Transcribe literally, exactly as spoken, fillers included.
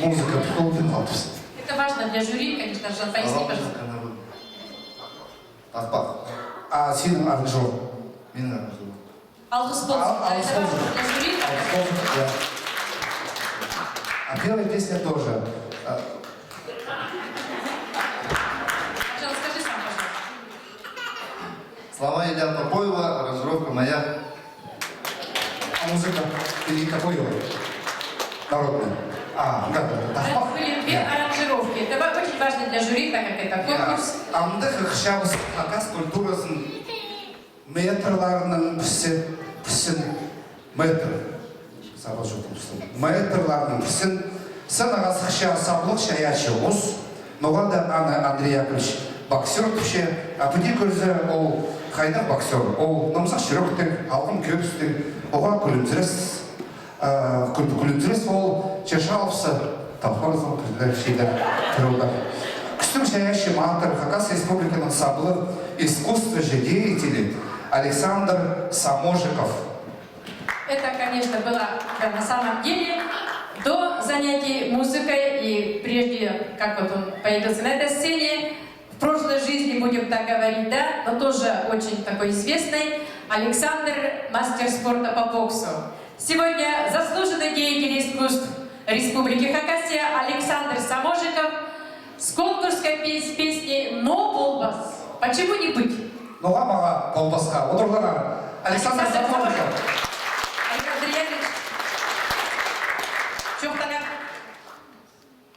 Музыка психологтың алтыс. Это важно для жюри, конечно же. Поясни, пожалуйста. Музыка народная. Тахпах. А синің аранжировка? Минің аранжировка. Алғыс ползын. Ал-, алғыс ползын. Для жюри. Алғыс ползын, да. А первая песня тоже. А. Пожалуйста, скажи сам, пожалуйста. Слова Илья Топоева, аранжировка моя. А музыка Ильи Топоева. Народная. А, да, да, да. Это были две аранжировки. Это ва-, очень важно для жюри, так как это конкурс. Я. Амды хыхчабыс хакас культуразын метрларның пісі, пісін, мэтр. Сабах чоохтапчам. Мэтрларның пісін сценаға сыхча саблығ чайаачы ус. Ноға-да аны Андрей Яковлевич боксёр тіпче, а піди кӧрзе, ол хайдағ боксёр? Ол намзах чӱректіг, алғым кӧрістіг, оға кӱлімзірес, а, кӱл-, кӱлімзірес ол, че чалыпса, таппарзың, кӱзілер, чиирлер, пірер. Кӱстіг чайаачы матыр, Хакас Республиканың саблығ искусствоҷа деятелі Александр Саможиков. Это, конечно, было, да, на самом деле, до занятий музыкой и прежде, как вот он появился на этой сцене, в прошлой жизни, будем так говорить, да, но тоже очень такой известный Александр, мастер спорта по боксу. Сегодня заслуженный деятель искусств Республики Хакасия Александр Саможиков с конкурсской пес-, песней «Но полбас». Почему не быть? Ноға мағаа полбасха? Одырлаңар. Александр Саможиков.